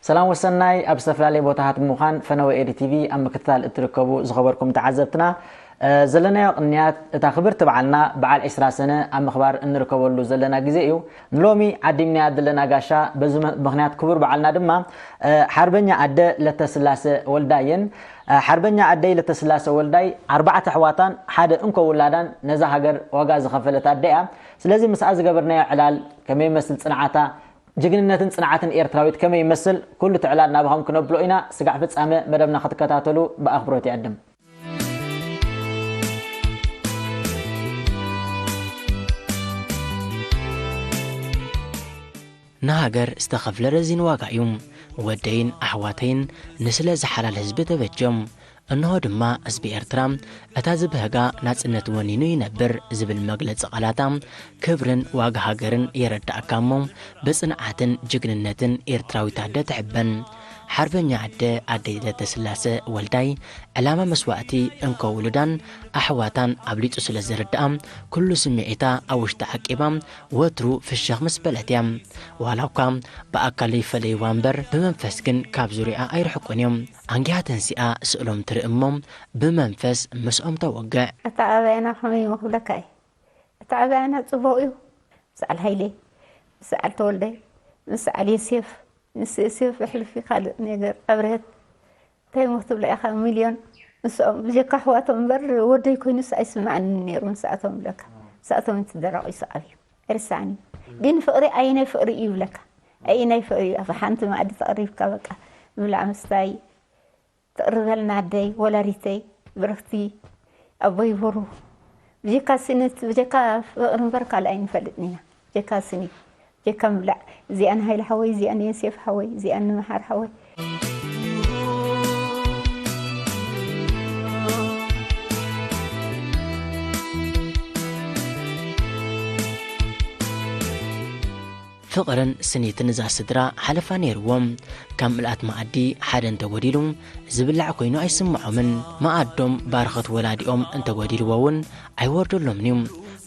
ሰላም ወሰናይ፣ ኣብ ዝተፈላለየ ቦታታት ብምዃን ፈነወ ኤዲ ቲቪ ኣብ ምክትታል እትርከቡ ዝኸበርኩም ተዓዘብትና፣ እ፣ ዘለናዮ ቅንያት እታ ክብርቲ በዓልና በዓል ዕስራ ሰነ ኣብ ምኽባር እንርከበሉ ዘለና ግዜ እዩ። ንሎሚ ዓዲምናያ ዘለና ጋሻ በዚ መ-፣ ምኽንያት ክቡር በዓልና ድማ፣ እ፣ ሓርበኛ ኣደ ለተስላሰ ወልዳየን። እ፣ ሓርበኛ ኣደይ ለተስላሰ ወልዳይ ኣርባዕተ ኣሕዋታን ሓደ እንኮ ውላዳን ነዛ ሃገር ዋጋ ዝኸፈለት ኣደ እያ። ስለዚ ምስኣ ዝገበርናዮ ዕላል ከመይ ይመስል ጽንዓታ፣ ጅግንነትን ጽንዓትን ኤርትራዊት ከመይ ይመስል፣ ኩሉ ትዕላል ናባኹም ክነብሎ ኢና። ስጋዕ ፍጻመ መደብና ክትከታተሉ ብኣኽብሮት ይዕድም። ንሃገር ዝተኸፍለ ረዚን ዋጋ እዩ። ወደይን ኣሕዋተይን ንስለ ዝሓላል ህዝቢ ተበጀም። እንሆ ድማ ህዝቢ ኤርትራ እታ ዝበህጋ ናጽነት ወኒኑ ይነብር ዝብል መግለጺ ቃላታ ክብርን ዋጋ ሃገርን የረድኣካ እሞ፣ ብጽንዓትን ጅግንነትን ኤርትራዊት ኣደ ትሕበን። ሓርበኛ ኣደ ኣደይ ለተስላሰ ወልዳይ፣ ዕላማ መስዋእቲ እንኮ ውሉዳን ኣሕዋታን ኣብሊጹ ስለ ዝርድኣ፣ ኩሉ ስምዒታ ኣብ ውሽጢ ዓቂባ፣ ወትሩ ፍሽኽ ምስ በለት እያ። ዋላ እኳ ብኣካል ይፈለይዋ እምበር፣ ብመንፈስ ግን ካብ ዙርያኣ ኣይርሕቁን እዮም። ኣንጊሃ ተንሲኣ ስእሎም ትርኢ እሞ፣ ብመንፈስ ምስኦም ተወግዕ። እታ ኣበያና ከመይ ይመኽብለካ እዩ? እታ ኣበያና ጽቡቕ እዩ። ምስ በዓል ሃይለ፣ ምስ በዓል ተወልደ፣ ምስ በዓል ዮሴፍ፣ ምስ ዮሴፍ ኣሕልፊ ካልእ ነገር ኣብርሀት እንታይ እሞ ክትብላ ኢኻ? ሚልዮን ምስኦም ብጀካ ኣሕዋቶም እምበር ወደይ ኮይኑስ ኣይስምዓንን ነይሩ። ምስኣቶም ብለካ፣ ምስኣቶም እዩ ተደራቒሱ ዓብዩ። ኣይርሳዕን እዩ። ግን ፍቕሪ ኣየናይ ፍቕሪ እዩ ይብለካ? ኣየናይ ፍቕሪ እዩ? ኣብ ሓንቲ መኣዲ ተቐሪብካ በቃ ምብላዕ ምስታይ ትቕርበልና ኣደይ፣ ወላዲተይ፣ ብርኽቲ፣ ኣቦይ ብሩኽ። ብጀካ ስኒት፣ ብጀካ ፍቕሪ እምበር ካልእ ኣይንፈልጥን ኢና። ብጀካ ስኒት፣ ብጀካ ምብላዕ። እዚኣ ንሃይለ ሓወይ፣ እዚኣ ንዮሴፍ ሓወይ፣ እዚኣ ንምሓር ሓወይ። ፍቕርን ስኒትን እዛ ስድራ ሓለፋ ነይርዎም። ካብ ምልኣት መኣዲ ሓደ እንተጎዲሉ፣ ዝብላዕ ኮይኑ ኣይስምዖምን። መኣዶም ባርኸት ወላዲኦም እንተጎዲልዎ እውን ኣይወርደሎምን እዩ።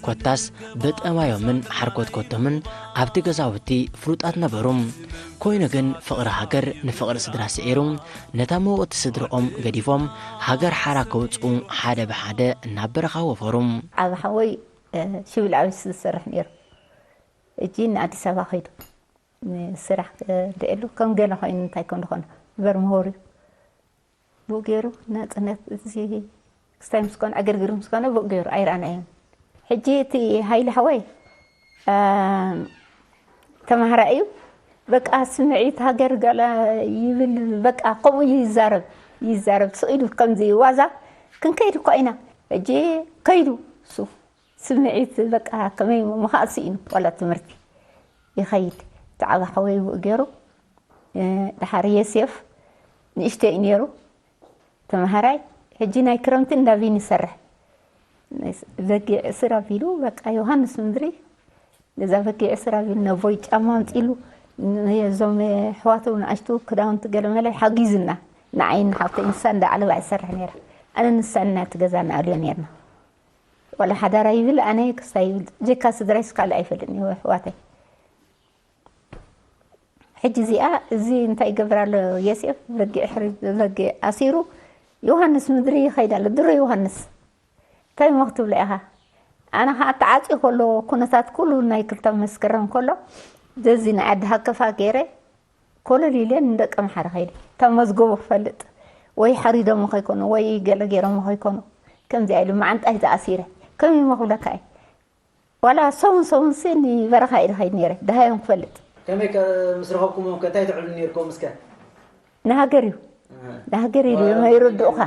ኮታስ ብጠባዮምን ሓርኮትኮቶምን ኣብቲ ገዛውቲ ፍሉጣት ነበሩ። ኮይኑ ግን ፍቕሪ ሃገር ንፍቕሪ ስድራ ስዒሩ፣ ነታ መወቕቲ ስድርኦም ገዲፎም ሃገር ሓራ ከውጽኡ ሓደ ብሓደ ናብ በረኻ ወፈሩ። ዓቢ ሓወይ፣ እ፣ ሽብል ዓብስ ዝሰርሕ ነይሩ። እጂ ንኣዲስ ኣበባ ከይዱ ንስራሕ ክድዕሉ ከም ገለ ኮይኑ እንታይ ከም ዝኾነ እምበር ምሁር እዩ። ብኡ ገይሩ ናጽነት እዚ ክስታይ ምስ ኮነ ዕግርግር ምስ ኮነ ብኡ ገይሩ ኣይረኣናዮን። ሕጂ እቲ ሃይለ ሓወይ፣ እ፣ ተማሃራይ እዩ። በቃ ስምዒት ሃገር ገለ ይብል፣ በቃ ከምኡ ይዛረብ፣ ይዛረብ ስቕ ኢሉ ከምዚ ዋዛ ክንከይድ እኳ ኢና። ሕጂ ከይዱ እሱ ስምዒት በቃ ከመይ ምኻእ ስኢኑ ዋላ ትምህርቲ ይኸይድ። እቲ ዓቢ ሓወይ ብኡ ገይሩ፣ እ፣ ደሓር የሴፍ ንእሽተይ እዩ ነይሩ ተምሃራይ። ሕጂ ናይ ክረምቲ እንዳ ቪን ይሰርሕ። በጊዕ ስር ኣቢሉ በቃ ዮሃንስ ምድሪ ነዛ በጊዕ ስር ኣቢሉ ነቦይ ጫማ ኣምጺሉ ነዞም ኣሕዋቱ ንኣሽቱ ክዳውንቲ ገለመለ ሓጊዙና። ንዓይን ንሓብተይ ንሳ እንዳ ዓለባ ይሰርሕ ነይራ። ኣነ ንሳ እና እቲ ገዛ ንኣልዮ ነይርና። ዋላ ሓዳራ ይብል ኣነ ክስታይ ይብል ጀካ ስድራይስ ካልእ ኣይፈልጥን እዩ ኣሕዋተይ። ሕጂ እዚኣ እዚ እንታይ ይገብር ኣሎ? የሴፍ በጊዕ ሕሪ-፣ በጊዕ ኣሲሩ ዮሃንስ ምድሪ ይኸይድ ኣሎ። ድሮ ዮሃንስ እንታይ እሞ ክትብሎ ኢኻ? ኣነ ኸዓ ተዓጽዩ ከሎ ኩነታት ኩሉ ናይ ክልተ መስከረም ከሎ ዘዚ ናይ ዓዲ ሃከፋ ገይረ ኮለል ኢለ ንደቂ ኣምሓራ ከይደ እታ መዝገቡ ክፈልጥ ወይ ሓሪዶሞ ከይኮኑ ወይ ገለ ገይሮሞ ከይኮኑ ከምዚኣ ኢሉ መዓንጣይ ተኣሲረ ከመይ እሞ ክብለካ እየ። ዋላ ሰሙን ሰሙን ሲ ንበረኻ እየ ዝኸይድ ነይረ፣ ደሃዮም ክፈልጥ። ከመይ ከ ምስ ረኸብኩሞም ከ እንታይ ትዕሉ ነይርኩም እስከ? ንሃገር እዩ። ኣህ። ንሃገር እዩ፣ ዋላ ይርድኡኻ፣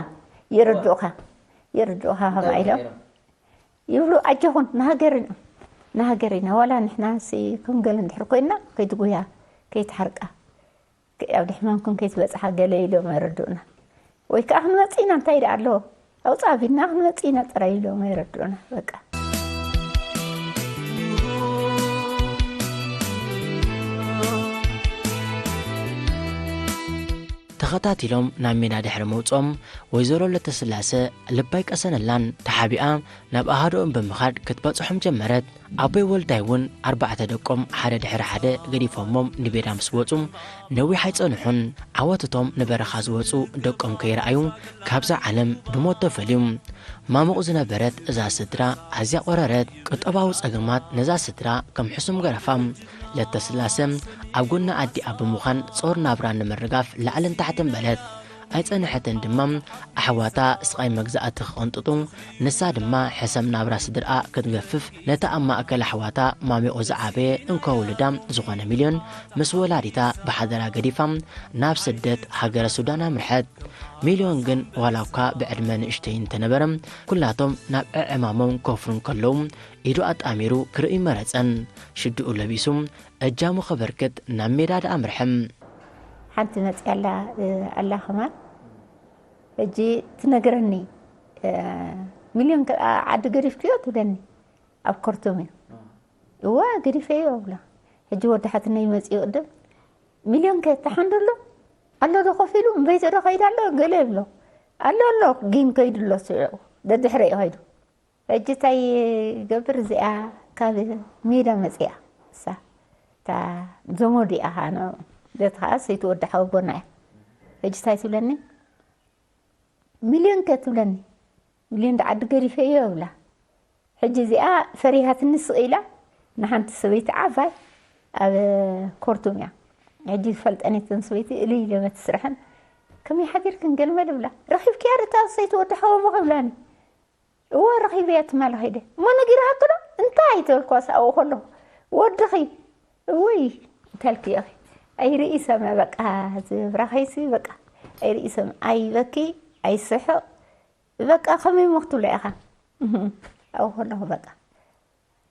ይርድኡኻ፣ ይርድኡኻ ከምኣ እንታይ ኢሎም። ነይሮም? ይብሉ፣ ኣጆኹን፣ ንሃገር ኢና፣ ንሃገር ኢና። ዋላ ንሕና ሲ ከም ገለ እንድሕር ኮይንና፣ ከይትጉያ፣ ከይትሓርቃ። ኣብ ድሕማምኩም ከይትበጽሓ ገለ ኢሎም ኣይረድኡና። ወይ ከኣ ክንመጽእ ኢና እንታይ ደኣ ኣለዎ? ኣውጽእ ኣቢልና ክንመጽእ ኢና ጥራይ ኢሎም ኣይረድኡና። በቃ። ተኸታቲሎም ናብ ሜዳ ድሕሪ ምውጽኦም፣ ወይዘሮ ለተስላሰ ልባ ኣይቀሰነላን። ተሓቢኣ ናብ ኣሃዶኦም ብምኻድ ክትበጽሖም ጀመረት። ኣቦይ ወልዳይ እውን ኣርባዕተ ደቆም ሓደ ድሕሪ ሓደ ገዲፎሞም ንቤዳ ምስ ወጹ ነዊሕ ኣይጸንሑን። ዓወትቶም ንበረኻ ዝወጹ ደቆም ከይረኣዩ ካብዛ ዓለም ብሞት ተፈልዩ። ማሙቕ ዝነበረት እዛ ስድራ ኣዝያ ቆረረት። ቁጠባዊ ጸገማት ነዛ ስድራ ከም ሕሱም ገረፋ። ለተስላሰ ኣብ ጎኒ ኣዲኣ ብምዃን ጾር ናብራ ንምርጋፍ ላዕልን ታሕትን በለት። ኣይጸንሐትን ድማ ኣሕዋታ ስቓይ መግዛእቲ ክቕንጥጡ፣ ንሳ ድማ ሕሰም ናብራ ስድርኣ ክትገፍፍ ነታ ኣብ ማእከል ኣሕዋታ ማሚቑ ዝዓበየ እንኮ ውሉዳ ዝኾነ ሚልዮን ምስ ወላዲታ ብሓደራ ገዲፋ ናብ ስደት ሃገረ ሱዳን ኣምርሐት። ሚልዮን ግን ዋላ እኳ ብዕድመ ንእሽተይ እንተነበረ፣ ኩላቶም ናብ ዕዕማሞም ክወፍሩ እንከለዉ ኢዱ ኣጣሚሩ ክርእዩ መረጸን። ሽድኡ ለቢሱ እጃሙ ከበርክት ናብ ሜዳ ደኣ ኣምርሐ። ሓንቲ መጽያ ኣላ፣ ኣላ ከማን። ሕጂ ትነግረኒ፣ "ሚልዮን ከ-፣ ዓ-፣ ዓዲ ገዲፍክዮ?" ትብለኒ። ኣብ ኮርቶም እዩ። "እወ፣ ገዲፈዮ" እብላ። ሕጂ ወዲ ሓትነይ መጽዩ ቅድም፣ "ሚልዮን ከ ተሓንዶ ኣሎ? ኣሎ ዶ ኮፍ ኢሉ? እምበይቶ ዶ ከይዱ ኣሎ?" ገለ ይብሎ። "ኣሎ፣ ኣሎ፣ ግን ከይዱ ኣሎ፣ ስዑ ደድሕረ እዩ ከይዱ።" ሕጂ እንታይ ይገብር? እዚኣ ካብ ሜዳ መጽያ፣ እሳ እታ ዘመዱ እያ፣ ኻኖ ዘት ኸዓ ሰይቲ ወዲ ሓወቦና እያ። ሕጂ እንታይ ትብለኒ? "ሚልዮን ከ?" ትብለኒ። "ሚልዮን ዶ ዓዲ ገዲፈዮ?" እብላ። ሕጂ እዚኣ ፈሪሃትኒ ስቕ ኢላ፣ ንሓንቲ ሰበይቲ ዓባይ ኣብ ኮርቱም እያ። ሕጂ ዝፈልጠን እተን ሰበይቲ እልይ ኢለ በቲ ስራሐን፣ "ከመይ ሓዲርክን?" ገለ መለ እብላ። "ረኺብክያ ዶ እታ ሰይቲ ወዲ ሓወቦኺ?" እብላኒ። "እወ፣ ረኺበያ ትማሊ ከይደ። እሞ ነጊርሃኪ ዶ?" "እንታይ?" ተበልኳስ ኣብኡ ከለኹ፣ "ወድኺ?" "እውይ፣ እንተልኪ ኢኺ፣ ኣይርኢ ሰምዐ፣ በቃ፣ ዝብራኸይሲ፣ በቃ፣ ኣይርኢ ሰምዐ፣ ኣይበኪ፣ ኣይስሕቕ፣ በቃ፣ ከመይ እሞ ክትብሎ ኢኻ?" እህ፣ ኣብኡ ከለኹ፣ በቃ፣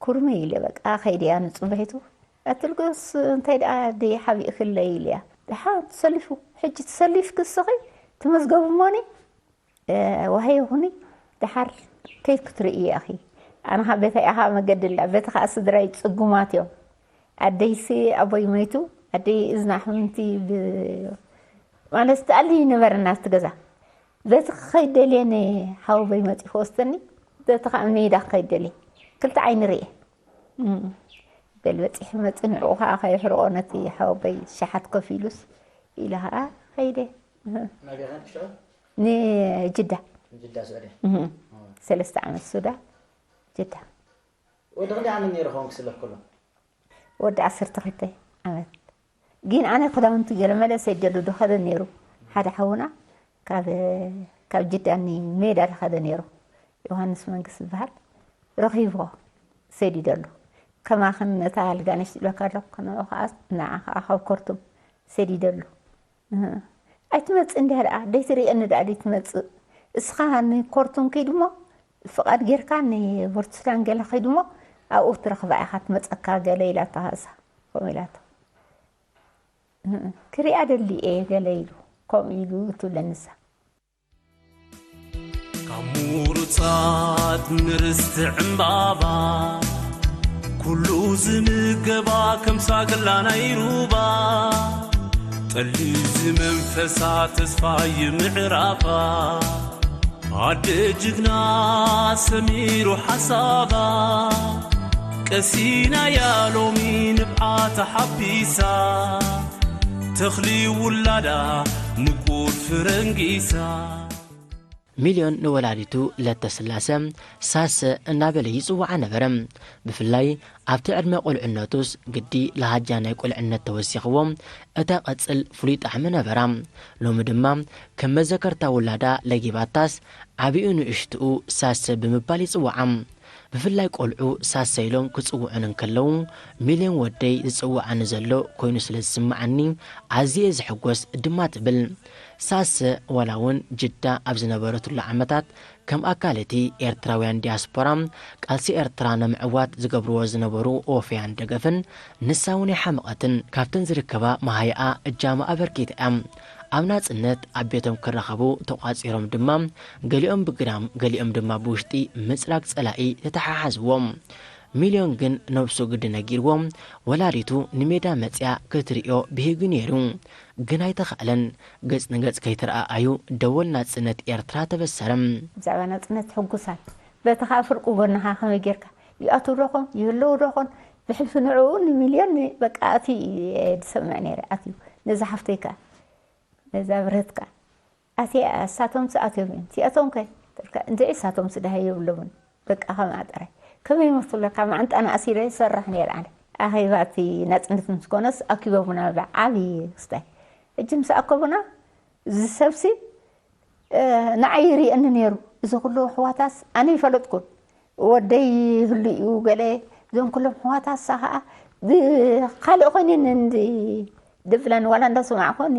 ኩርመይ ኢለ፣ በቃ፣ ከይደ እያ ንጽበሒቱ። ኣትልጎስ እንታይ ደኣ ደይ ሓቢእክለይ ኢለያ። ደሓን ተሰሊፉ፣ ሕጂ ተሰሊፍኪ እስኺ ትመዝገቢ እሞኒ፣ እ፣ ዋህዮ ኩኒ፣ ደሓር ከይድ ክትርእያ ኢኺ። ኣነ ኸኣ በታ ኢኻ መገዲ ኣላ፣ በቲ ኸኣ ስድራይ ጽጉማት እዮም። ኣደይሲ ኣቦይ መይቱ፣ ኣደይ እዝና ሕምምቲ ብ-፣ ማለት ትኣሊ ይነበረና ኣብቲ ገዛ። በቲ ክኸይድ ደልየ ንሓወቦይ መጺኡ ክወስደኒ፣ በቲ ኸኣ ሜዳ ክኸይድ ደልየ። ክልተ ዓይኒ ርእየ። እም፣ በል በጺሑ መጽእ፣ ንዕኡ ኸኣ ከየሕርቆ ነቲ ሓወቦይ ሸሓት ኮፍ ኢሉስ ኢለ ኸኣ ኸይደ። ናበይ ኢኻ ሽዑ? ንጅዳ። ጅዳ ስዑድያ። እህ። ኦ። ሰለስተ ዓመት ሱዳ፣ ጅዳ። ወዲ ክንደይ ዓመት ነይሩ ኸውን ክስለፍ ከሎ? ወዲ ዓሰርተ ክልተ ዓመት። ግን ኣነ ክዳውንቲ ገለ መለ ሰዲደሉ ዝኸደ ነይሩ። ሓደ ሓውና ካብ፣ ካብ ጅዳ ንሜዳ ዝኸደ ነይሩ። ዮሃንስ መንግስቲ ዝበሃል። ረኺብዎ ሰዲደሉ። ከማኽን ነታ ኣልጋነሽ ዝብለካ ኣለኹ፣ ንዕኡ ኸዓ፣ ንዓ ኸዓ ካብ ኮርቱም ሰዲደሉ። እህ። ኣይትመጽእ እንዲያ ደኣ፣ ደይትርእየኒ ደኣ ደይትመጽእ። እስኻ ንኮርቱም ኪድ እሞ፣ ፍቓድ ጌርካ ንፖርት ሱዳን ገለ ኺድ እሞ፣ ኣብኡ ትረኽባ ኢኻ ትመጸካ ገለ ኢላታ እሳ። ከምኡ ኢላቶ። እህ፣ ክሪኣ ደሊ እየ ገለ ኢሉ፣ ከምኡ ኢሉ ትብለኒ እሳ። ካብ ምሩጻት ንርስቲ ዕምባባ፣ ኩሉ ዝምገባ ከም ሳግላ ናይ ሩባ፣ ጠሊ ዝመንፈሳ ተስፋ ይምዕራፋ። ኣደ ጅግና ሰሚሩ ሓሳባ፣ ቀሲናያ ሎሚ ንብዓታ ሓቢሳ፣ ተኽሊ ውላዳ ምቁር ፍረንጊሳ። ሚልዮን ንወላዲቱ ለተስላሰ ሳሰ እናበለ ይጽውዓ ነበረ። ብፍላይ ኣብቲ ዕድመ ቁልዕነቱስ ግዲ ለሃጃ ናይ ቁልዕነት ተወሲኽዎ፣ እታ ቀጽል ፍሉይ ጣዕሚ ነበራ። ሎሚ ድማ ከም መዘከርታ ውላዳ ለጊባታስ ዓቢኡ ንእሽትኡ ሳሰ ብምባል ይጽውዓ። ብፍላይ ቆልዑ ሳሰ ኢሎም ክጽውዑን እንከለዉ፣ ሚልዮን ወደይ ዝጽውዓኒ ዘሎ ኮይኑ ስለ ዝስምዓኒ ኣዝየ ዝሕጎስ ድማ ትብል። ሳሰ ዋላ እውን ጅዳ ኣብ ዝነበረትሉ ዓመታት ከም ኣካል እቲ ኤርትራውያን ዲያስፖራ ቃልሲ ኤርትራ ንምዕዋት ዝገብርዎ ዝነበሩ ወፍያን ደገፍን ንሳ እውን ኣይሓመቐትን። ካብተን ዝርከባ መሃይኣ እጃማ ኣበርኪታ እያ። ኣብ ናጽነት ኣብ ቤቶም ክራኸቡ ተቋጺሮም ድማ ገሊኦም ብግዳም ገሊኦም ድማ ብውሽጢ ምጽራግ ጸላኢ ተተሓሓዝዎም። ሚልዮን ግን ነብሱ ግዲ ነጊርዎ ወላዲቱ ንሜዳ መጽያ ክትርእዮ ብሂጉ ነይሩ። ግን ኣይተኻእለን። ገጽ ንገጽ ከይተረኣኣዩ ደወል ናጽነት ኤርትራ ተበሰረ። ብዛዕባ ናጽነት ሕጉሳት። በቲ ኸኣ ፍርቂ ጎንኻ ከመይ ጌርካ? ይኣትዉ ዶ ኾን ይህልዉ ዶ ኾን ብሕልፊ ንዕኡ ንሚልዮን በቃ ኣትዩ እየ ዝሰምዕ ነይረ። ኣትዩ ነዛ ሓፍተይ ከኣ ነዛ ብርህት ከኣ ኣትያ እሳቶምስ ኣትዮም እዮም እቲኣቶም ከ ትብልካ እንድዒ እሳቶምስ ደሃይ የብሎምን። በቃ ከምኣ ጥራይ ከመይ መስለካ ማዕንጣና ኣሲረ ይሰርሕ ነይረ ኣነ። ኣኼባ እቲ ናጽነት ምስ ኮነስ ኣኪቦምና ብዓብዪ ክስታይ። ሕጂ ምስ ኣከቡና እዚ ሰብሲ ንዓይ ይርእየኒ ነይሩ። እዚ ኩሉ ኣሕዋታስ ኣነ ይፈለጥኩን ወደይ ይህሉ እዩ ገለ እዞም ኩሎም ኣሕዋታሳ ከዓ ካልእ ኮይነን እንዲ ድብለን ዋላ እንዳሰማዕኮን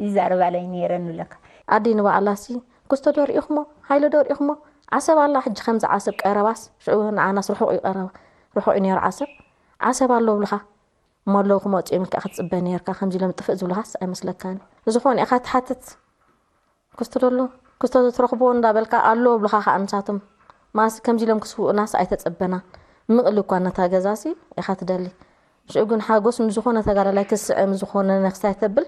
ይዛረባለይ ነይረን ብለካ። ኣደይ ንባዕላሲ ክስቶ ዶ ርኢኹሞ? ሃይለ ዶ ርኢኹሞ? ዓሰብ ኣላ ሕጂ ከምዚ ዓሰብ ቀረባስ ሽዑ ንዓናስ ርሑቕ እዩ ቀረባ ርሑቕ እዩ ነይሩ ዓሰብ። ዓሰብ ኣሎ ብልኻ እሞ ኣለዉ ክመፁ እዮም ኢልካ ክትፅበ ነይርካ ከምዚ ኢሎም ጥፍእ ዝብሉኻስ ኣይመስለካን። ንዝኾነ ኢኻ ትሓትት ክስቶ ዶ ኣሎ ክስቶ ትረኽብዎ እንዳበልካ ኣሎ ብልኻ ከዓ ንሳቶም ማስ ከምዚ ኢሎም ክስውኡናስ ኣይተፀበናን። ምቕሊ እኳ ነታ ገዛሲ ኢኻ ትደሊ። ሽዑ ግን ሓጎስ ንዝኾነ ተጋዳላይ ክስዕም ዝኾነ ነክስታይ ተብል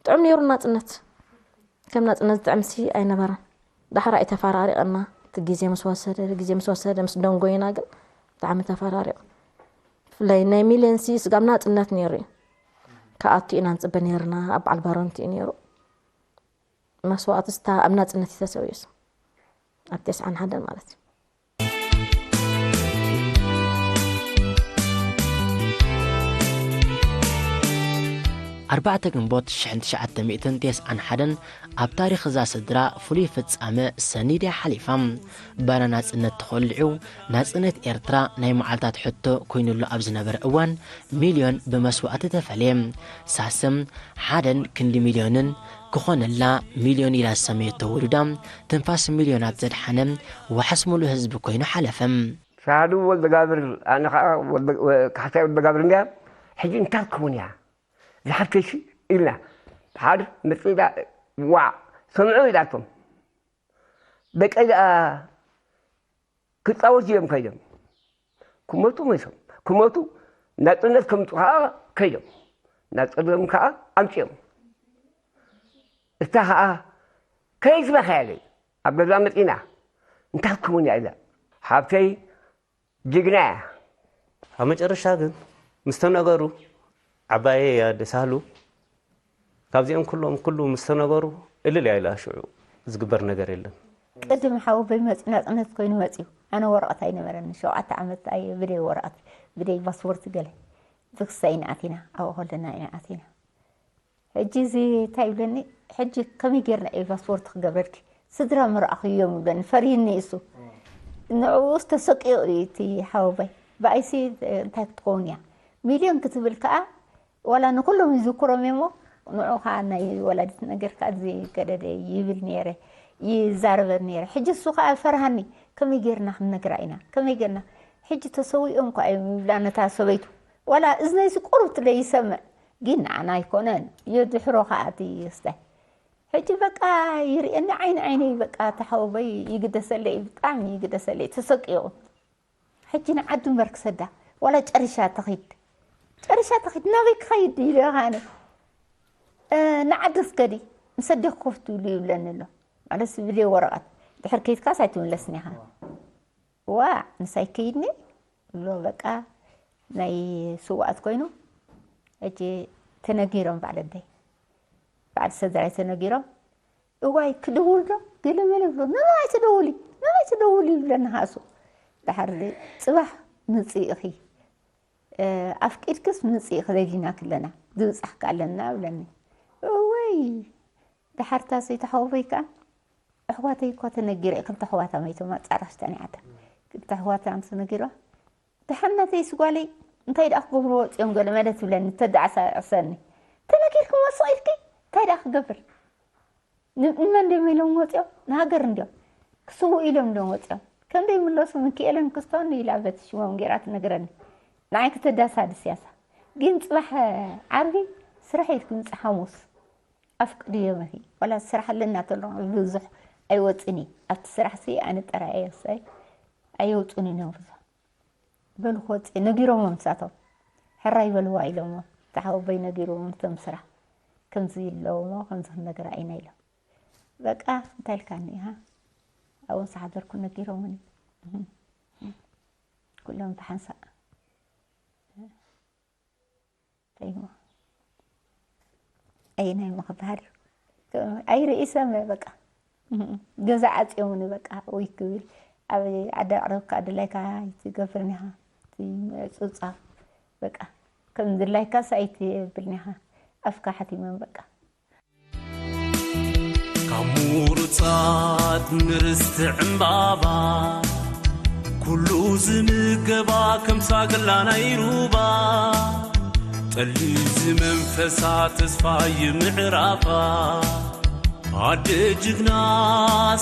ጥዑም ነይሩ ናፅነት። ከም ናፅነት ዝጥዕምሲ ኣይነበረን። ዳሕራይ ተፈራሪቕና እቲ ግዜ ምስ ወሰደ ግዜ ምስ ወሰደ ምስ ደንጎይና ግን ብጣዕሚ ተፈራሪቑ። ብፍላይ ናይ ሚልዮንሲ ስጋብ ናፅነት ነይሩ እዩ። ክኣቱ ኢና ንፅበ ነይርና ኣብ በዓል ባሮንቲ እዩ ነይሩ። መስዋእቲ ስታ ኣብ ናፅነት እዩ ተሰዊኡስ ኣብ ተስዓን ሓደን ማለት እዩ። ኣርባዕተ ግንቦት ሽሕን ትሽዓተ ሚእትን ተስዓን ሓደን ኣብ ታሪኽ እዛ ስድራ ፍሉይ ፍጻመ ሰኒዳ ሓሊፋ። ባና ናጽነት ተኾልዒው ናጽነት ኤርትራ ናይ መዓልታት ሕቶ ኮይኑሉ ኣብ ዝነበረ እዋን ሚልዮን ብመስዋእቲ ተፈልየ። ሳስም ሓደን ክንዲ ሚልዮንን ክኾነላ ሚልዮን ኢላ ዝሰመየቶ ውሉዳ ትንፋስ ሚልዮናት ዘድሓነ ዋሕስ ሙሉእ ህዝቢ ኮይኑ ሓለፈ። ሳህሉ ወልደጋብር ኣነ ከዓ ካሕሳይ ወልደጋብር እንድያ ሕጂ እንታይ ክኸውን እያ ዝሓፍተይሲ ኢልና ሓደ መፂዳ ዋዕ ሰምዑ ኢላቶም ደቀይ ደኣ ክፃወቱ እዮም ከይዶም ክመቱ መሶም ክመቱ ናፅነት ከምፁ ከዓ ከይዶም ናፅነቶም ከዓ ኣምፅኦም እታ ከዓ ከይስበኸ ያለይ ኣብ ገዛ መፂና እንታይ ክውን እያ ኢላ ሓብተይ ጅግና እያ። ኣብ መጨረሻ ግን ምስ ተነገሩ ዓባየይ ኣደ ሳህሉ ካብዚኦም ኩሎም ኩሉ ምስ ተነገሩ እልል እያ ኢላ ሽዑ ዝግበር ነገር የለን። ቅድም ሓወቦይ መፂኡ ናፅነት ኮይኑ መፂኡ ኣነ ወረቐት ኣይነበረኒ ሸውዓተ ዓመት ኣየ ብደይ ወረቐት ብደይ ፓስፖርት ገለ ብክሳይ ኢና ኣቲና ኣብኡ ከለና ኢና ኣቲና ሕጂ እዚ እንታይ ይብለኒ፣ ሕጂ ከመይ ጌርና እዩ ፓስፖርት ክገብረልኪ? ስድራ ምረኣኹ እዮም ይብለኒ፣ ፈሪህኒ እሱ። ንዕኡስ ተሰቂቑ እዩ እቲ ሓወቦይ። ብኣይሲ እንታይ ክትከውን እያ? ሚልዮን ክትብል ከኣ ዋላ ንኩሎም ይዝክሮም እሞ ንዑ ከኣ ናይ ወላዲት ነገር ከኣ እዚ ገደደ ይብል ነይረ ይዛረበን ነይረ። ሕጂ እሱ ከኣ ፈርሃኒ፣ ከመይ ጌርና ክንነግራ ኢና? ከመይ ጌርና? ሕጂ ተሰዊኦም ከኣ እዮም ይብላ ነታ ሰበይቱ። ዋላ እዝነይሲ ቁሩብ ትለ ይሰምዕ። ግን ንዓና ኣይኮነን የድሕሮ ከኣ እቲ ስታይ ሕጂ በቃ ይርእየኒ ዓይኒ ዓይነይ በቃ ተሓወቦይ ይግደሰለይ ብጣዕሚ ይግደሰለይ ተሰቂቑ ሕጂ ንዓዱ እምበር ክሰዳ ዋላ ጨሪሻ ተኺድ ጨሪሻ ተኺድ ናበይ ክኸይድ ኢለ ኣነ ንዓዲ ስከዲ ንሰደክ ኮፍ ትብሉ ይብለኒ ኣሎ ማለት ብዘይ ወረቐት ድሕር ከይድካስ ኣይትምለስን ኢኻ ዋእ ንሳይ ከይድኒ ብሎ በቃ ናይ ስውኣት ኮይኑ ሕጂ ተነጊሮም በዓል ኣደይ በዓል ሰድራይ ተነጊሮም እዋይ ክድውል ዶ ገለመለ ብሎ ንመን ኣይትደውሊ ንመን ኣይትደውሊ ይብለኒ ሃሱ ድሓር ፅባሕ ምፅእ ኢኺ ኣፍቂድክስ ምፅእ ክደሊና ክለና ዝብፃሕካ ኣለና ብለኒ እወይ ድሓር ታሰይቲ ሓወቦይ ከዓ ኣሕዋተይ እኳ ተነጊረ ክልተ ኣሕዋታ መይቶም ኣፃራሽ ተኒዓታ ክልተ ኣሕዋታ ምስ ነጊርዋ ድሓር ናተይስ ጓለይ እንታይ ደኣ ክገብሩ ወፂኦም ገለ መለ ትብለኒ ተደዓሳዕሰኒ ተነጊርክሞ ስቕ ኢልኪ እንታይ ደኣ ክገብር ንመን ድዮም ኢሎም ወፂኦም ንሃገር እንድዮም ክስውኡ ኢሎም እንድዮም ወፂኦም ከም ዘይምለሱ ምክኤልን ክስቶን ኢላ በቲ ሽሞም ገይራ ትነግረኒ ንዓይ ክተዳሳድስ እያሳ ግን ፅባሕ ዓርቢ ስራሕ ኢልኪ ምፅ ሓሙስ ኣፍቅድዮ መሲ ዋላ ስራሕ ኣለና ተሎ ብዙሕ ኣይወፅን እዩ ኣብቲ ስራሕ ሲ ኣነ ጠራየ ሳይ ኣየውፅን እዩ ነብርዞ በሉ ክወፅእ ነጊሮሞ ምሳቶም ሕራይ በልዋ ኢሎሞ ተሓወቦይ ነጊሮሞ ቶም ስራሕ ከምዚ ኣለዎሞ ከምዚ ክንነገር ኣይና ኢሎም በቃ እንታይ ኢልካኒ ኢኻ ኣብኡ ምስ ሓደርኩ ነጊሮሙኒ ኩሎም ብሓንሳእ። እንታይ እሞ? ኣየናይ እሞ ክበሃል እዩ? ኣይርእሰም በቃ። ገዛ ዓጽዮምኒ በቃ። ወይ ክብል ኣብ ዓዲ ኣዕሩኽ ከኣ ድላይካ ኣይትገብርን ኢኻ። እቲ ምዕጹጻ በቃ ከም ድላይካስ ኣይትብልን ኢኻ። ኣፍካ ሓቲሞም በቃ። ካብ ምሩጻት ንርስቲ ዕምባባ ኩሉ ዝምገባ ከም ሳግላ ናይ ሩባ ጠሊ ዝመንፈሳ ተስፋ ይምዕራፋ ኣደ ጅግና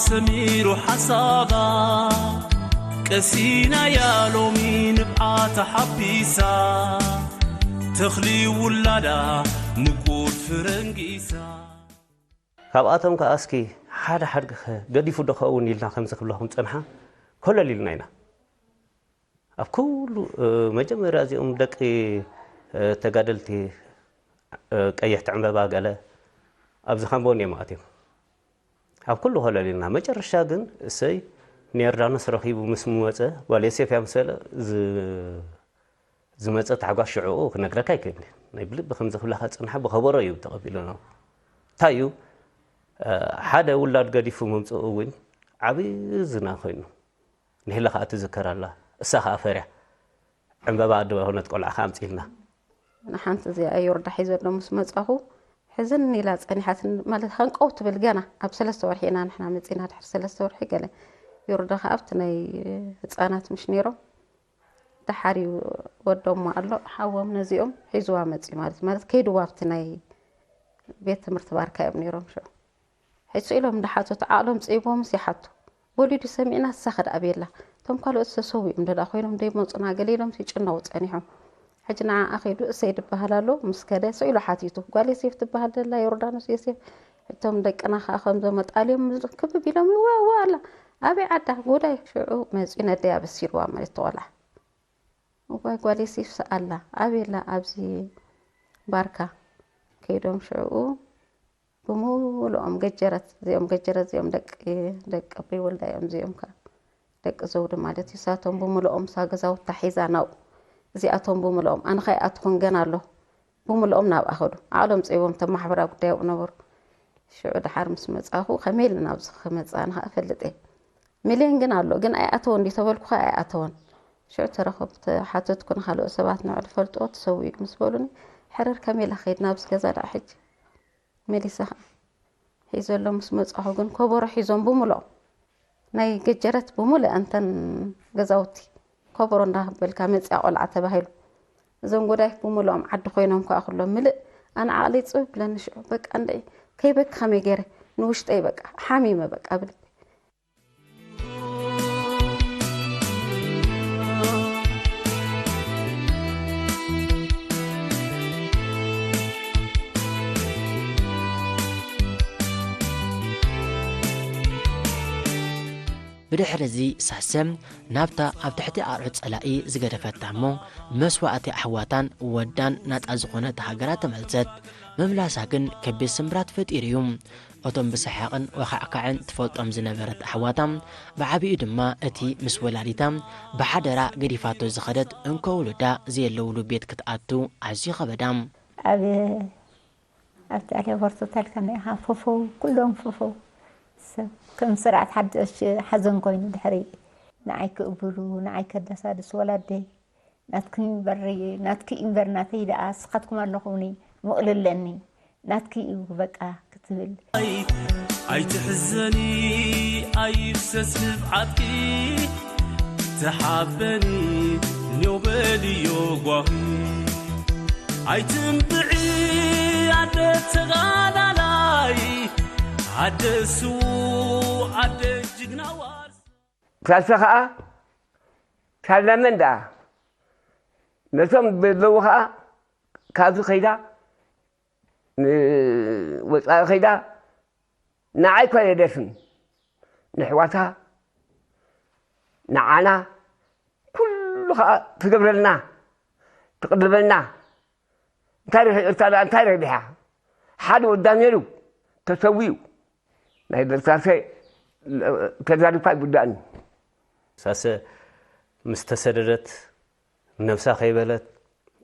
ሰሚሩ ሓሳባ ቀሲናያ ሎሚ ንብዓታ ሓቢሳ ተኽሊ ውላዳ ምቁር ፍረንጊሳ። ካብኣቶም ከኣ እስኪ ሓደ ሓድጊ ገዲፉ ዶ ኸውን ኢልና ከምዚ ክብለኹም ጸንሓ ኮለል ኢልና ኢና። ኣብ ኩሉ መጀመርያ እዚኦም ደቂ ተጋደልቲ ቀይሕቲ ዕምበባ ገለ ኣብዚ ካምቦን እዮም ኣትዮም። ኣብ ኩሉ ኮለል ኢልና መጨረሻ ግን እሰይ ንዮርዳኖስ ረኺቡ ምስ መጸ ጓል ዮሴፍ እያ ምስ በለ ዝመጸ ታሕጓስ ሽዕኡ ክነግረካ ኣይክእልን። ናይ ብልቢ ከምዚ ክብላካ ጽንሓ ብኸበሮ እዩ ተቐቢሉና። እንታይ እዩ ሓደ ውላድ ገዲፉ ምምጽኡ እውን ዓብዪ ዝና ኮይኑ። ንሄለ ከኣ ትዝከር ኣላ። እሳ ከኣ ፈርያ ዕምበባ ኣደ ኾነት ቆልዓ ከኣ ኣምጺልና። ንሓንቲ እዚኣ ዮርዳ ሒዘ ኣሎ ምስ መጻኹ ሕዝን ኢላ ጸኒሓትን ማለት ሃንቀው ትብል ገና ኣብ ሰለስተ ወርሒ ኢና ንሕና መጺና ድሕሪ ሰለስተ ወርሒ ገለ ዮርዳ ከኣ ኣብቲ ናይ ህጻናት ምሽ ነይሮም ደሓር እዩ ወዶሞ ኣሎ ሓዎም ነዚኦም ሒዝዋ መጺኡ ማለት ማለት ከይድዋ ኣብቲ ናይ ቤት ትምህርቲ ባርካ እዮም ነይሮም ሽዑ ሕሱ ኢሎም እንዳሓተቱ ዓቕሎም ጽይቦምስ ይሓቱ ወሊዱ ሰሚዕና ሳኸ ደኣ ቤላ እቶም ካልኦት ተሰዊኦም ደኣ ኮይኖም ደይመጹና ገለ ኢሎም ይጭነቑ ጸኒሖም ሕጂ ንዓኣ ከይዱ እሰይ ድበሃል ኣሎ ምስ ከደ ስኢሉ ሓቲቱ ጓል ዮሴፍ ትበሃል ደላ ዮርዳኖስ ዮሴፍ እቶም ደቅና ከኣ ከም ዘመጣልዮም ክብብ ኢሎም ይዋዋ ኣላ ኣበይ ዓዳ ጉዳይ ሽዑ መጺኡ ነደይ ኣበሲርዋ ማለት ተቆልዓ እዋይ ጓል ዮሴፍ ኣላ ኣበይ ኣላ ኣብዚ ባርካ ከይዶም ሽዑ ብምሉኦም ገጀረት እዚኦም ገጀረት እዚኦም ደቂ ደቂ ኣቦይ ወልዳ እዮም እዚኦም ከ ደቂ ዘውዲ ማለት እዩ ሳቶም ብምሉኦም ሳ ገዛውታ ሒዛ ናብኡ እዚኣቶም ብምሉኦም ኣነ ከይኣትኹን ገና ኣሎ ብምሉኦም ናብኣ ከዱ ዓቕሎም ጸይቦም እቶም ማሕበራዊ ጉዳይ ኣብኡ ነበሩ ሽዑ ድሓር ምስ መጻኹ ከመይ ኢለ ናብዚ ክመጽእ ኣነ ከኣ እፈልጥ እየ ሚልዮን ግን ኣሎ ግን ኣይኣተወን ድዩ ተበልኩ ከኣ ኣይኣተወን ሽዑ ተረኸብኩ ተሓተትኩ ንኻልኦት ሰባት ንዑ ዝፈልጥዎ ተሰዊኡ ምስ በሉኒ ሕርር ከመይ ኢለ ክኸይድ ናብዚ ገዛ ደኣ ሕጂ መሊሰ ከዓ ሒዘሎም ምስ መፃኹ ግን ኮቦሮ ሒዞም ብምልኦም ናይ ገጀረት ብምልእ እንተን ገዛውቲ ኮቦሮ እንዳበልካ መፅያ ቆልዓ ተባሂሉ እዞም ጎዳይፍ ብምልኦም ዓዲ ኮይኖም ከዓ ኩሎም ምልእ ኣነ ዓቕሊ ፅብ ብለኒ ሽዑ በቃ እንደ ከይበክ ከመይ ገይረ ንውሽጠይ በቃ ሓሚመ በቃ ብልቢ ብድሕሪ እዚ ሳሰ ናብታ ኣብ ትሕቲ ኣርዑት ጸላኢ ዝገደፈታ እሞ መስዋእቲ ኣሕዋታን ወዳን ናጻ ዝኾነት ሃገራ ተመልሰት። ምምላሳ ግን ከቢድ ስምብራት ፈጢሩ እዩ። እቶም ብሰሓቕን ወኻዕካዕን ትፈልጦም ዝነበረት ኣሕዋታ፣ ብዓቢኡ ድማ እቲ ምስ ወላዲታ ብሓደራ ገዲፋቶ ዝኸደት እንኮ ውሉዳ ዘየለ ውሉድ ቤት ክትኣቱ ኣዝዩ ከበዳ። ኣብ ኣብቲ ኣሌ ሆርቶታል ከመይ ኢኻ ፈፈው ኩሎም ፈፈው ሰብ ከም ስርዓት ሓድሽ ሓዘን ኮይኑ ድሕሪ ንዓይ ክእብሉ ንዓይ ከዳሳድስ ወላደይ ናትኪ እምበር ናትኪ እምበር ናተይ ደኣ ስኻትኩም ኣለኹምኒ ምቕልለኒ ናትኪ እዩ በቃ ክትብል ኣይትሕዘኒ ኣይፍሰስ ንብዓትኪ ተሓበኒ ኔው በልዮ ጓኺ ኣይትንብዒ ኣደ ተጋዳላይ ኣደ ስዉእ ኣደ ጅግና ዋርስ ሳልሳ ኸዓ ሳላመን ደኣ ነቶም ዘለዉ ኸዓ ካብዚ ኸይዳ ንወፃኢ ኸይዳ ንዓይ እኳ የደስም ንሕዋታ ንዓና ኩሉ ከዓ ትገብረልና ትቅርበልና እንታይ ረኺ- እታ ደኣ እንታይ ረቢሓ ሓደ ወዳ ነይሩ ተሰዊኡ ናይ በርሳሰ ተዛሪብካ ይጉዳእኒ ሳሰ ምስ ተሰደደት፣ ነብሳ ከይበለት፣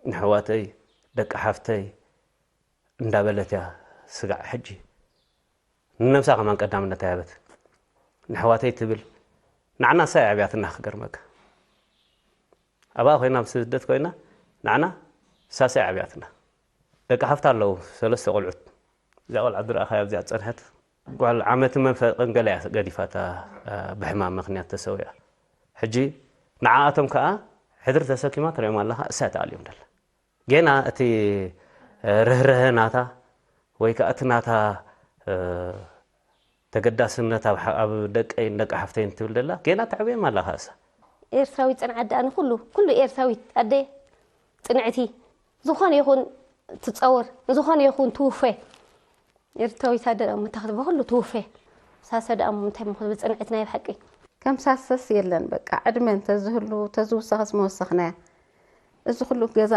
ንሕዋተይ፣ ደቂ ሓፍተይ እንዳበለት እያ ስጋዕ ሕጂ። ንነብሳ ከማን ቀዳምነት ኣይሃበት። ንሕዋተይ ትብል፣ ንዓና እሳ እያ ኣዕብያትና ክገርመካ። ኣብኣ ኮይና፣ ኣብ ስደት ኮይና፣ ንዓና እሳሰ ኣዕብያትና። ደቂ ሓፍታ ኣለዉ፣ ሰለስተ ቆልዑት። እዚኣ ቆልዓ ዝረኣኻያ ኣብዚኣ ዝጸንሐት ጓል ዓመትን መንፈቕን ገለ እያ ገዲፋታ፣ እ፣ ብሕማም ምኽንያት ተሰዊኣ። ሕጂ ንዓኣቶም ከኣ ሕድሪ ተሰኪማ ትሪኦም ኣለኻ፣ እሳ እያ ተኣልዮም ደላ። ጌና እቲ፣ እ፣ ርህርሀ ናታ ወይ ከኣ እቲ ናታ፣ እ፣ ተገዳስነት ኣብ ሓ-፣ ኣብ ደቀይን ደቂ ሓፍተይን ትብል ደላ፣ ጌና ተዕብዮም ኣላ ከኣ እሳ። ኤርትራዊት ጽንዓት ደኣ ንኹሉ፣ ኩሉ ኤርትራዊት ኣደ ጽንዕቲ፣ ዝኾነ ይኹን ትጸወር፣ ንዝኾነ ይኹን ትውፈ። ኤርትራዊት ኣደ ደኣ እሞ እንታይ ክትብል፣ ብኹሉ ትውፈ። ሳሰ ደኣ እሞ እንታይ እሞ ክትብል፣ ጽንዕቲ ናይ ብሓቂ። ከም ሳሰስ የለን በቃ። ዕድመ እንተዝህሉ፣ ተዝውሰኸስ መወሰኽናያ። እዚ ኩሉ ገዛ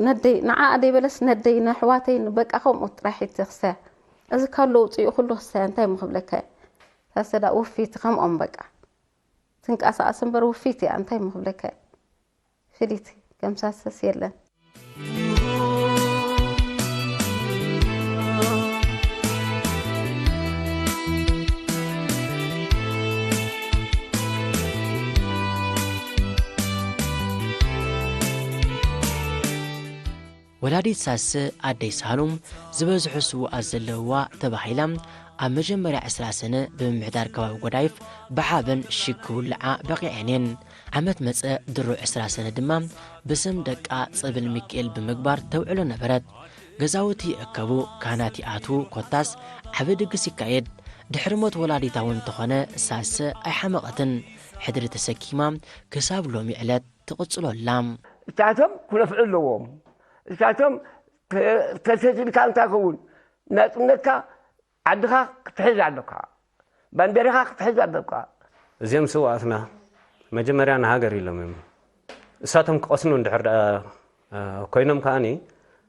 ነደይ፣ ንዓኣ ደይበለስ ነደይ፣ ነሕዋተይ፣ በቃ ከምኡ ጥራሕ ይትኽሰ። እዚ ካብ ለውጢኡ ኩሉ ክሰ፣ እንታይ እሞ ክብለካ እየ። ሳሰ ደኣ ውፊት ከምኦም በቃ። ትንቀሳቐስ እምበር ውፊት እያ፣ እንታይ እሞ ክብለካ እየ። ፍሊት ከም ሳሰስ የለን። ወላዲት ሳሰ ኣደይ ሳህሉ ዝበዝሑ ስዉኣት ዘለውዋ ተባሂላ ኣብ መጀመርያ ዕስራ ሰነ ብምምሕዳር ከባቢ ጎዳይፍ ብሓበን ሽግ ክውልዓ በቒዐን እየን። ዓመት መጸ ድሮ ዕስራ ሰነ ድማ ብስም ደቃ ጸበል ሚካኤል ብምግባር ተውዕሎ ነበረት። ገዛውቲ ይእከቡ፣ ካህናት ይኣትዉ፣ ኮታስ ዓቢ ድግስ ይካየድ። ድሕሪ ሞት ወላዲታ እውን እንተኾነ ሳሰ ኣይሓመቐትን። ሕድሪ ተሰኪማ ክሳብ ሎሚ ዕለት ትቕጽሎ ኣላ። እሳቶም ክነፍዑ ኣለዎም። እሳቶም ተ-፣ ተሰሲልካ እንታይ ክኸውን? ናጽነትካ ዓድኻ ክትሕዝ ኣለካ። ባንዴራኻ ክትሕዝ ኣለካ። እዚኦም ስውኣትና መጀመርያ ንሃገር ኢሎም እዮም። እሳቶም ክቐስኑ እንድሕር ደኣ፣ እ፣ ኮይኖም ከኣኒ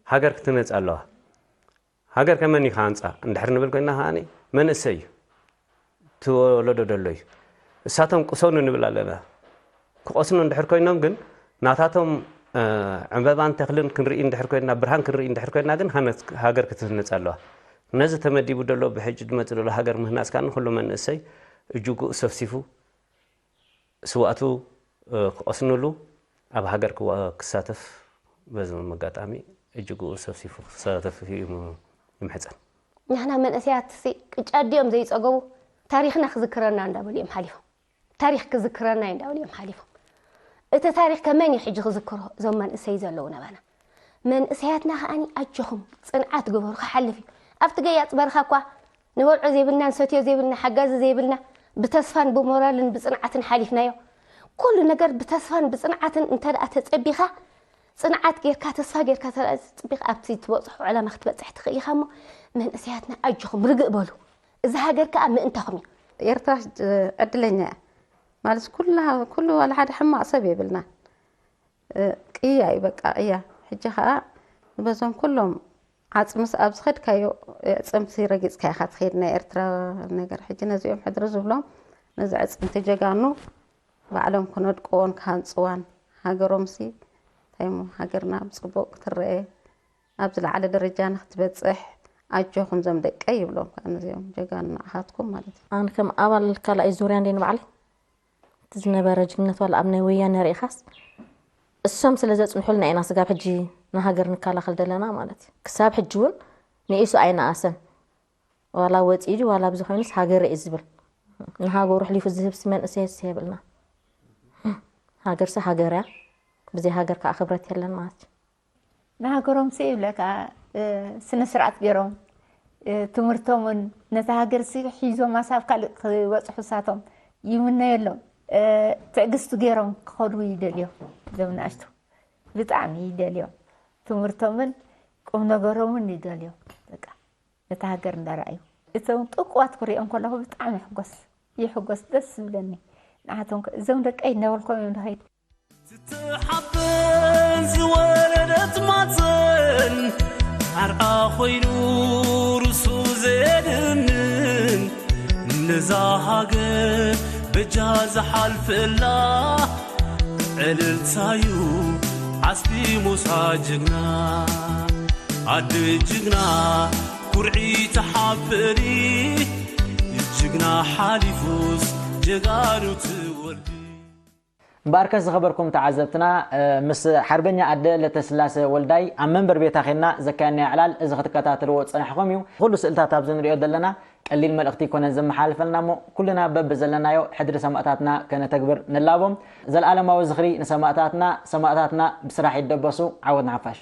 ሃገር ክትነጽ ኣለዋ። ሃገር ከመን እዩ ክሃንጻ እንድሕር ንብል ኮይና ከኣኒ መንእሰይ እዩ። እቲ ወለዶ ደሎ እዩ። እሳቶም ቅሰኑ ንብል ኣለና። ክቐስኑ እንድሕር ኮይኖም ግን ናታቶም፣ እ፣ ዕንበባን ተኽልን ክንርኢ እንድሕር ኮይና፣ ብርሃን ክንርኢ እንድሕር ኮይና ግን ሃነጽ-፣ ሃገር ክትህነጽ ኣለዋ። ነዚ ተመዲቡ ደሎ፣ ብሕጂ ዝመጽእ ደሎ ሃገር ምህናጽ ከኣ ንኹሉ መንእሰይ እጅጉ ሰፍሲፉ ስውኣቱ፣ እ፣ ክቐስንሉ ኣብ ሃገር ክዋ-፣ ክሳተፍ በዚ መጋጣሚ እጅጉ ሰፍሲፉ ክሳተፍ እዩ ም-፣ ይምሕጸን። ንሕና መንእሰያት ሲ ቅጫ ድዮም ዘይጸገቡ? ታሪኽና ክዝክረና እንዳበሉ እዮም ሓሊፎም። ታሪኽ ክዝክረና እዩ እንዳበሉ እዮም ሓሊፎም። እቲ ታሪኽ ከመን እዩ ሕጂ ክዝክሮ? እዞም መንእሰይ ዘለዉ ናባና መንእሰያትና ከኣኒ ኣጆኹም ጽንዓት ግበሩ፣ ክሓልፍ እዩ። ኣብቲ ገያጽ በረኻ እኳ ንበልዖ ዘይብልና፣ ንሰትዮ ዘይብልና፣ ሓጋዚ ዘይብልና፣ ብተስፋን ብሞራልን ብጽንዓትን ሓሊፍናዮ። ኩሉ ነገር ብተስፋን ብጽንዓትን እንተ ደኣ ተጸቢኻ፣ ጽንዓት ጌርካ፣ ተስፋ ጌርካ እንተ ደኣ ተጸቢኻ፣ ኣብቲ ትበጽሖ ዕላማ ክትበጽሕ ትኽእል ኢኻ። እሞ መንእሰያትና ኣጆኹም ርግእ በሉ። እዛ ሃገር ከኣ ምእንታኹም እያ። ኤርትራ ዕድለኛ እያ። ማለት ኩላ፣ ኩሉ ዋላ ሓደ ሕማቕ ሰብ የብልና። እ፣ ቅያ እዩ በቃ፣ ቅያ። ሕጂ ኸኣ በዞም ኩሎም ዓጽምስ ኣብ ዝኸድካዮ ኣዕጽምቲ ረጊጽካ ኢኻ ትኸይድ፣ ናይ ኤርትራ ነገር። ሕጂ ነዚኦም ሕድሪ ዝብሎም፣ ነዚ ኣዕጽምቲ ጀጋኑ ባዕሎም ክነድቅዎን ክሃንጽዋን፣ ሃገሮምሲ እንታይ እሞ ሃገርና ብጽቡቕ ክትረኤ፣ ኣብ ዝለዓለ ደረጃ ንክትበጽሕ ኣጆኹም ዞም ደቀይ ይብሎም ከኣ ነዚኦም ጀጋኑ ንዓኻትኩም ማለት እዩ። ኣነ ከም ኣባል ካልኣይ ዙርያ እንዴ ንባዕለይ እቲ ዝነበረ ጅግነት ዋላ ኣብ ናይ ወያነ ርኢኻስ፣ እሶም ስለ ዘጽንሑልና ኢና ስጋብ ሕጂ ንሃገር ንከላኸል ደለና ማለት እዩ። ክሳብ ሕጂ እውን ንኢሱ ኣይነኣሰን። ዋላ ወጺኡ ድዩ ዋላ ብዝኾይኑስ ሃገረ እዩ ዝብል። ንሃገሩ ኣሕሊፉ ዝህብሲ መንእሰይስ የብልና። ሃገርሲ ሃገር እያ። ብዘይ ሃገር ከኣ ክብረት የለን ማለት እዩ። ንሃገሮምሲ ይብለካ፣ እ፣ ስነ ስርዓት ገይሮም፣ እ፣ ትምህርቶምን ነታ ሃገርሲ ሒዞም ኣሳብ ካልእ ክበጽሑ ሳቶም ይምነየሎም። እ፣ ትዕግስቲ ገይሮም ክኸዱ ይደልዮም። እዞም ንኣሽቱ ብጣዕሚ ይደልዮም። ትምህርቶምን ቁም ነገሮምን ይደልዮም። በቃ ነታ ሃገር እንዳረኣዩ። እቶም ጥቁዋት ክሪኦም ከለኹ ብጣዕሚ ይሕጎስ። ይሕጎስ፣ ደስ ዝብለኒ። ንዓቶም ከ-፣ እዞም ደቀይ እናበልኮም እዮም ዝኸይድ። ትትሓበን ዝወለደት ማፀን ኣርዓ ኮይኑ ርሱ ዘድንን ነዛ ሃገር በጃ ዝሓልፈላ እልልታዩ ዓስቢ ሙሳ ጅግና ኣደ ጅግና ኩርዒ ተሓበሪ ጅግና ሓሊፉስ ጀጋኑ ትወልዲ። እምበኣርከስ ዝኸበርኩም ተዓዘብትና፣ ምስ ሓርበኛ ኣደ ለተስላሰ ወልዳይ ኣብ መንበር ቤታ ኸና ዘካየናዮ ዕላል እዚ ክትከታተልዎ ዝጸናሕኹም እዩ። ኩሉ ስእልታት ኣብዚ ንሪኦ ዘለና ቀሊል መልእኽቲ ኣይኮነን ዘመሓላልፈልና እሞ ኩልና በብዘለናዮ ሕድሪ ሰማእታትና ከነተግብር ንላቦም። ዘልኣለማዊ ዝኽሪ ንሰማእታትና። ሰማእታትና ብስራሕ ይደበሱ። ዓወት ንሓፋሽ።